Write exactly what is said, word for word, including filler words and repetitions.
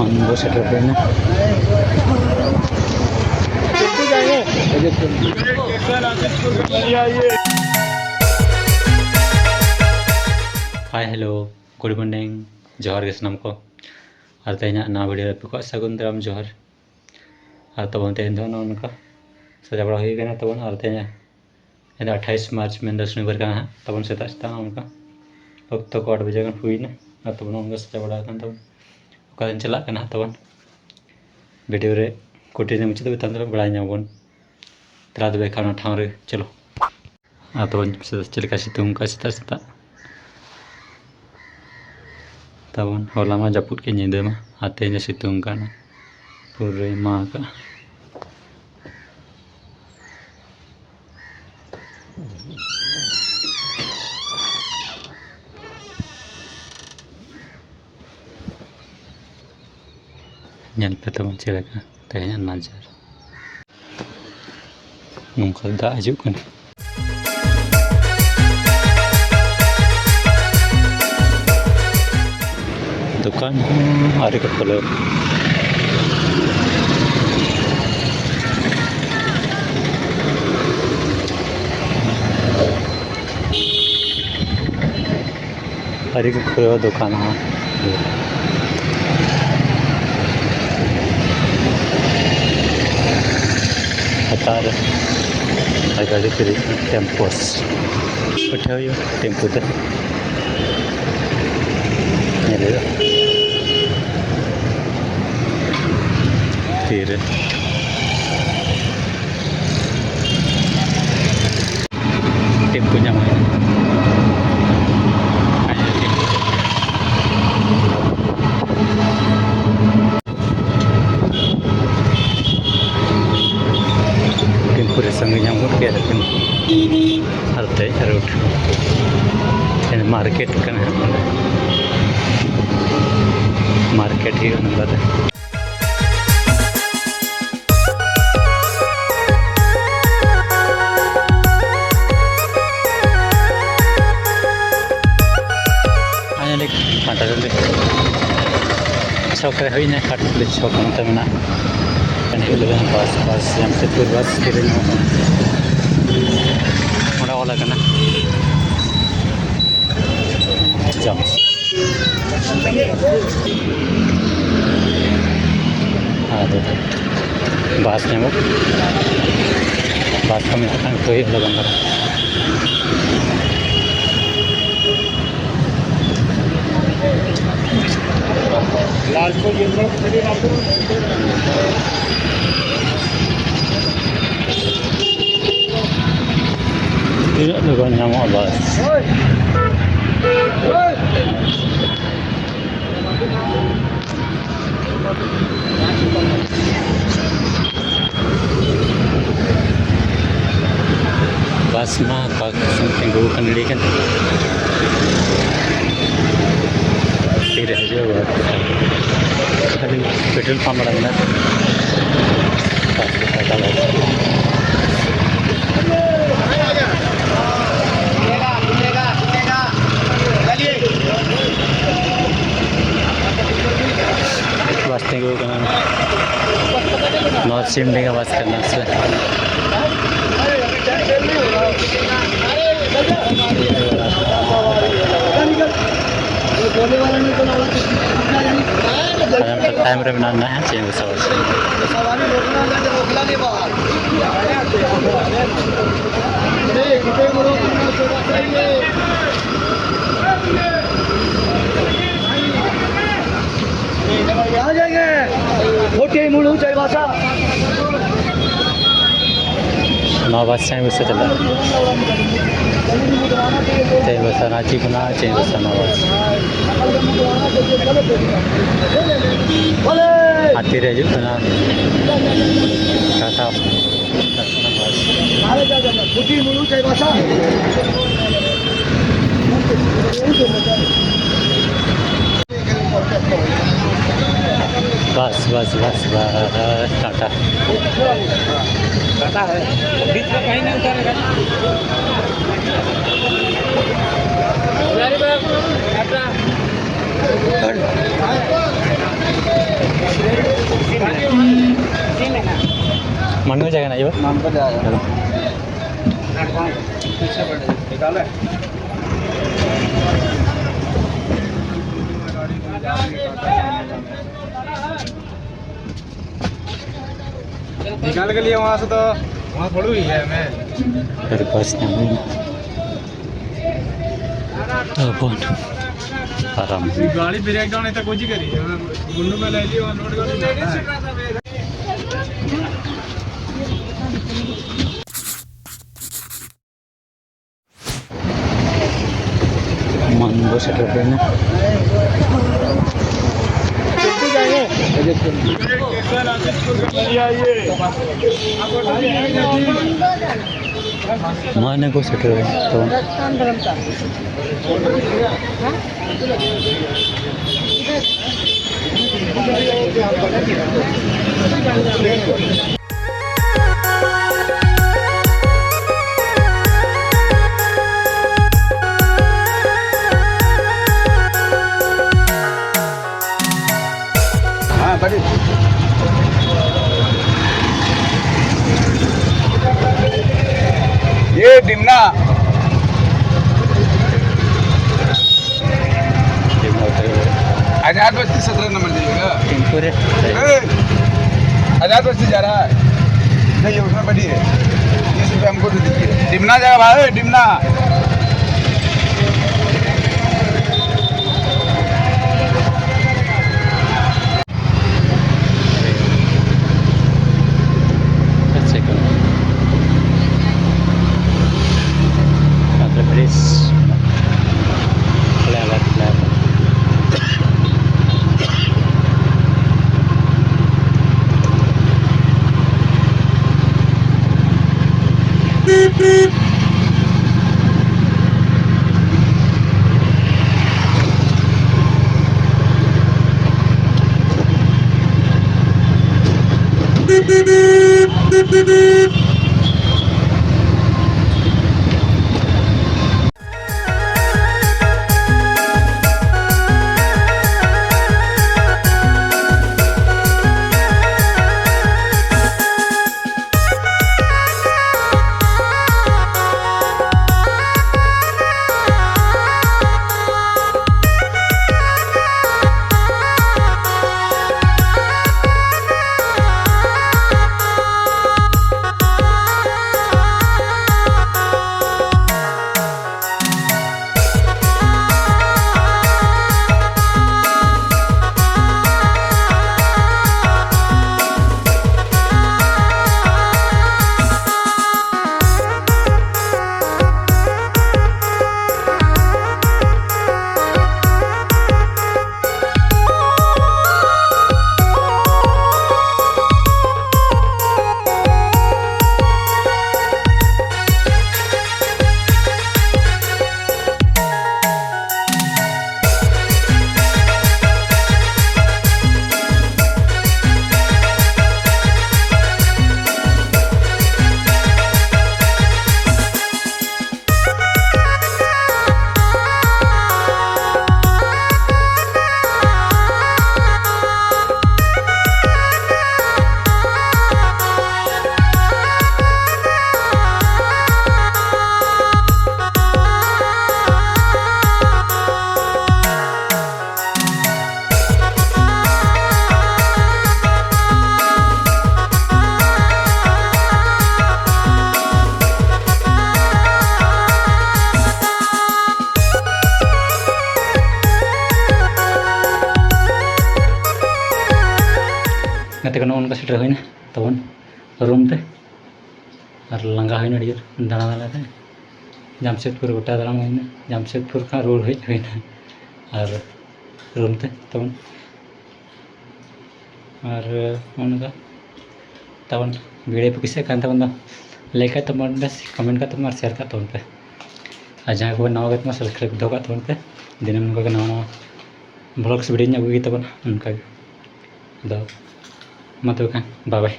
ᱵᱚ ᱥᱮᱴᱮᱨ ᱦᱩᱭᱱᱟ᱾ Hi, hello, good morning, ᱡᱚᱦᱟᱨ ᱜᱮ ᱥᱟᱱᱟᱢ ᱠᱚ᱾ ᱟᱨ ᱛᱮᱦᱮᱧᱟᱜ ᱱᱟᱣᱟ video ᱨᱮ ᱟᱯᱮ ᱠᱚᱣᱟᱜ ᱥᱟᱹᱜᱩᱱ ᱫᱟᱨᱟᱢ ᱡᱚᱦᱟᱨ᱾ ᱟᱨ ᱛᱟᱵᱚᱱ ᱛᱮᱦᱮᱧ ᱫᱚ ᱱᱚᱜᱼᱚ ᱱᱚᱝᱠᱟ ᱥᱟᱡᱟᱣ ᱵᱟᱲᱟ ᱦᱩᱭ ᱠᱟᱱᱟ ᱛᱟᱵᱚᱱ᱾ ᱟᱨ ᱛᱮᱦᱮᱧᱟᱜ ᱛᱮᱦᱮᱧ ᱫᱚ ᱟᱴᱷᱟᱭᱤᱥ ᱢᱟᱨᱪ, ᱢᱮᱱᱫᱚ ᱥᱚᱱᱤᱵᱟᱨ ᱠᱟᱱᱟ ᱦᱟᱸᱜ ᱛᱟᱵᱚᱱ᱾ ᱥᱮᱛᱟᱜ ᱥᱮᱛᱟᱜ ᱱᱚᱜᱼᱚ ᱱᱚᱝᱠᱟ ᱚᱠᱛᱚ ᱠᱚ ᱟᱴ ᱵᱟᱡᱮ ᱜᱟᱱ ᱦᱩᱭᱱᱟ᱾ ᱟᱨ ᱛᱟᱵᱚᱱ ᱱᱚᱜᱼᱚ ᱱᱚᱝᱠᱟ ᱥᱟᱡᱟᱣ ᱵᱟᱲᱟ ᱟᱠᱟᱱ ᱛᱟᱵᱚᱱ᱾ ᱚᱠᱟᱛᱮᱧ ᱪᱟᱞᱟᱜ ᱠᱟᱱᱟ ᱦᱟᱸᱜ ᱛᱟᱵᱚᱱ, video ᱨᱮ continue ᱢᱩᱪᱟᱹᱫ ᱫᱷᱟᱹᱵᱤᱡ ᱛᱟᱦᱮᱱ ᱛᱟᱵᱚᱱ, ᱵᱟᱲᱟᱭ ᱧᱟᱢᱟᱵᱚᱱ᱾ ᱛᱟᱦᱞᱮ ᱛᱚᱵᱮ ᱠᱷᱟᱱ ᱚᱱᱟ ᱴᱷᱟᱶ ᱨᱮ ᱪᱚᱞᱚ᱾ ᱟᱨ ᱛᱟᱵᱚᱱ ᱪᱮᱫ ᱞᱮᱠᱟ ᱥᱤᱛᱩᱝ ᱠᱟᱜᱼᱟ ᱥᱮᱛᱟᱜ ᱥᱮᱛᱟᱜ᱾ ᱛᱟᱵᱚᱱ ᱦᱚᱞᱟ ᱢᱟ ᱡᱟᱹᱯᱩᱫ ᱠᱮᱫ ᱧᱤᱫᱟᱹ ᱢᱟ, ᱟᱨ ᱛᱮᱦᱮᱧ ᱫᱚ ᱥᱤᱛᱩᱝ ᱠᱟᱱᱟ, ᱯᱩᱨᱟᱹᱭ ᱢᱟ ᱠᱟᱜᱼᱟ᱾ ᱧᱮᱞ ᱯᱮ ᱛᱟᱵᱚᱱ ᱪᱮᱫ ᱞᱮᱠᱟ ᱛᱮᱦᱮᱧᱟᱜ ᱱᱟᱡᱟᱨ᱾ ᱱᱚᱝᱠᱟ ᱫᱟᱜ ᱦᱤᱡᱩᱜ ᱠᱟᱱᱟ᱾ ᱫᱚᱠᱟᱱ ᱦᱚᱸ ᱟᱹᱣᱨᱤ ᱠᱚ ᱠᱷᱩᱞᱟᱹᱣ᱾ ᱟᱹᱣᱨᱤ ᱠᱚ ᱠᱷᱩᱞᱟᱹᱣᱟ ᱫᱚᱠᱟᱱ ᱦᱚᱸ᱾ ᱦᱟᱛᱟᱣ ᱨᱮ ᱟᱨ ᱜᱟᱹᱰᱤ ᱯᱷᱤᱨᱤ ᱴᱮᱢᱯᱳ ᱯᱟᱹᱴᱷᱟᱹ ᱦᱩᱭᱩᱜᱼᱟ ᱴᱮᱢᱯᱳ ᱛᱮ᱾ ᱧᱮᱞ ᱦᱩᱭᱩᱜᱼᱟ ᱛᱤᱨᱮ᱾ ᱴᱮᱢᱯᱩ ᱧᱟᱢ ᱦᱩᱭᱱᱟ᱾ ᱴᱮᱢᱯᱩ ᱨᱮ ᱥᱟᱺᱜᱤᱧ ᱧᱟᱢ ᱜᱚᱫ ᱠᱮᱫᱟ ᱴᱮᱢᱯᱩ᱾ ᱟᱨ ᱛᱮ ᱨᱳᱰ ᱢᱟᱨᱠᱮᱴ ᱠᱟᱱᱟ ᱦᱟᱸᱜ ᱱᱚᱰᱮ᱾ ᱢᱟᱨᱠᱮᱴ ᱦᱩᱭᱩᱜᱼᱟ ᱱᱚᱝᱠᱟ ᱛᱮ᱾ ᱯᱟᱸᱪᱴᱟ ᱪᱚᱞᱞᱤᱥ᱾ ᱪᱷᱚᱠ ᱨᱮ ᱦᱩᱭᱱᱟ, ᱠᱟᱴᱯᱩᱠᱷᱩᱨᱤ ᱪᱷᱚᱠ ᱱᱚᱛᱮ ᱢᱮᱱᱟᱜᱼᱟ᱾ ᱦᱩᱭᱩᱜ ᱞᱟᱹᱜᱤᱫ ᱵᱟᱥ, ᱵᱟᱥ ᱡᱟᱢᱥᱮᱫᱽᱯᱩᱨ ᱵᱟᱥ ᱛᱤᱨᱮ ᱧᱟᱢᱚᱜ ᱠᱟᱱᱟ, ᱚᱸᱰᱮ ᱚᱞ ᱟᱠᱟᱱᱟ᱾ ᱡᱟᱢᱥᱮᱫᱽ᱾ ᱟᱫᱚ ᱵᱟᱥ ᱧᱟᱢᱚᱜ, ᱵᱟᱥ ᱠᱚ ᱢᱮᱛᱟᱜ ᱠᱟᱱ ᱠᱚ ᱦᱩᱭᱩᱜ ᱞᱟᱹᱜᱤᱫ ᱫᱚ᱾ ᱛᱤᱱᱟᱹᱜ ᱞᱚᱜᱚᱱ ᱧᱟᱢᱚᱜᱼᱟ ᱵᱟᱥ? ᱵᱟᱥ ᱢᱟ ᱚᱠᱟ ᱠᱚᱥᱮᱱ ᱛᱤᱸᱜᱩ ᱟᱠᱟᱱ ᱞᱟᱹᱭ ᱠᱟᱱ᱾ ᱛᱤᱨᱮ ᱦᱤᱡᱩᱜᱼᱟ ᱵᱟᱥ? ᱠᱷᱟᱹᱞᱤ ᱯᱮᱴᱨᱳᱞ ᱯᱟᱢᱯ ᱨᱮ ᱢᱮᱱᱟᱜᱼᱟ᱾ ᱵᱟᱥ ᱠᱚ ᱥᱟᱭᱠᱮᱞ ᱵᱟᱥ᱾ ᱵᱟᱥ ᱛᱤᱸᱜᱩ ᱟᱠᱟᱱᱟ᱾ ᱱᱚᱣᱟ ᱥᱤᱢᱰᱮᱸᱜᱟ ᱵᱟᱥ ᱠᱟᱱᱟ ᱥᱮ? ᱛᱟᱭᱚᱢ ᱨᱮ ᱢᱮᱱᱟᱜᱼᱟ ᱦᱟᱸᱜ ᱪᱮᱫ ᱦᱚᱸ ᱵᱟᱝ᱾ कहाँ जाएंगे? छोटे मुलू चाईबासा। ᱱᱚᱣᱟ ᱵᱟᱥ ᱪᱟᱸᱭᱵᱟᱥᱟ ᱪᱟᱞᱟᱜᱼᱟ᱾ ᱪᱟᱸᱭᱵᱟᱥᱟ ᱨᱟᱸᱪᱤ ᱠᱷᱚᱱᱟᱜ ᱪᱟᱸᱭᱵᱟᱥᱟ ᱱᱚᱣᱟ ᱵᱟᱥ᱾ ᱟᱨ ᱛᱤᱨᱮ ᱦᱤᱡᱩᱜ ᱠᱟᱱᱟ ᱴᱟᱴᱟ, ᱴᱟᱴᱟ ᱱᱚᱣᱟ ᱵᱟᱥ᱾ ᱵᱟᱥ, ᱵᱟᱥ, ᱵᱟᱥ, ᱵᱟᱥ, ᱴᱟᱴᱟ᱾ ᱴᱟᱴᱟ ᱦᱮ, ᱵᱤᱪ ᱢᱮ ᱠᱟᱦᱤᱸ ᱱᱟᱦᱤᱸ ᱩᱛᱟᱨᱮᱜᱟ᱾ ᱦᱟᱡᱟᱨᱤᱵᱟᱜᱽ, ᱴᱟᱴᱟ᱾ दोनों जगह ना, ये। नाम का जाएगा। निकाल के लिए वहाँ से तो वहाँ थोड़ी हुई है मैं। फिर बस नहीं। अपन आराम। गाड़ी ब्रेक डाउन इतना कुछ ही करी है। गुंडू में ले लियो, नोट कर। ᱢᱟᱱ ᱵᱚ ᱥᱮᱴᱮᱨ ᱦᱩᱭᱱᱟ᱾ ᱢᱟᱱ ᱠᱚ ᱥᱮᱴᱮᱨ ᱦᱩᱭᱱᱟ ᱛᱚ᱾ हाँ, बड़ी। ये डिमना। आजाद बस्ती सत्रह नंबर जाइएगा। टेम्पो रे। ए, आजाद बस्ती जा रहा है। नहीं, ये उतना बड़ी है। तीस रुपये हमको दे दीजिए। डिमना जाएगा भाई, Dimna. Let's check out. After this, clever, clever. ᱮᱠᱷᱚᱱ ᱱᱚᱜᱼᱚ ᱱᱚᱝᱠᱟ ᱥᱮᱴᱮᱨ ᱦᱩᱭᱱᱟ ᱛᱟᱵᱚᱱ ᱨᱩᱢ ᱛᱮ᱾ ᱟᱨ ᱞᱟᱸᱜᱟ ᱦᱩᱭᱱᱟ ᱟᱹᱰᱤ ᱡᱳᱨ ᱫᱟᱬᱟ ᱫᱟᱬᱟ ᱛᱮ᱾ ᱡᱟᱢᱥᱮᱫᱽᱯᱩᱨ ᱜᱚᱴᱟ ᱫᱟᱬᱟᱱ ᱦᱩᱭᱱᱟ, ᱡᱟᱢᱥᱮᱫᱽᱯᱩᱨ ᱠᱷᱚᱱ ᱨᱩᱣᱟᱹᱲ ᱦᱮᱡ ᱦᱩᱭᱱᱟ᱾ ᱟᱨ ᱨᱩᱢ ᱛᱮ ᱛᱟᱵᱚᱱ ᱟᱨ ᱱᱚᱜᱼᱚ ᱱᱚᱝᱠᱟ ᱛᱟᱵᱚᱱ ᱵᱷᱤᱰᱤᱭᱳ ᱯᱮ ᱠᱩᱥᱤᱭᱟᱜ ᱠᱷᱟᱱ ᱛᱟᱵᱚᱱ ᱫᱚ ᱞᱟᱭᱤᱠ ᱠᱟᱜ ᱛᱟᱵᱚᱱ ᱯᱮ, ᱠᱚᱢᱮᱱᱴ ᱠᱟᱜ ᱛᱟᱵᱚᱱ ᱟᱨ ᱥᱮᱭᱟᱨ ᱠᱟᱜ ᱛᱟᱵᱚᱱ ᱯᱮ᱾ ᱟᱨ ᱡᱟᱦᱟᱸᱭ ᱠᱚ ᱱᱟᱣᱟ ᱜᱮ ᱛᱟᱵᱚᱱᱟ, ᱥᱟᱵᱥᱠᱨᱟᱭᱤᱵ ᱫᱚᱦᱚ ᱠᱟᱜ ᱛᱟᱵᱚᱱ ᱯᱮ᱾ ᱫᱤᱱᱟᱹᱢ ᱱᱚᱝᱠᱟ ᱜᱮ ᱱᱟᱣᱟ ᱱᱟᱣᱟ ᱵᱷᱞᱚᱜᱥ ᱵᱷᱤᱰᱤᱭᱳᱧ ᱟᱹᱜᱩᱭ ᱛᱟᱵᱚᱱᱟ ᱚᱱᱠᱟ ᱜᱮ᱾ ᱟᱫᱚ ᱢᱟ ᱛᱚᱵᱮ ᱠᱷᱟᱱ ᱵᱟᱭ ᱵᱟᱭ᱾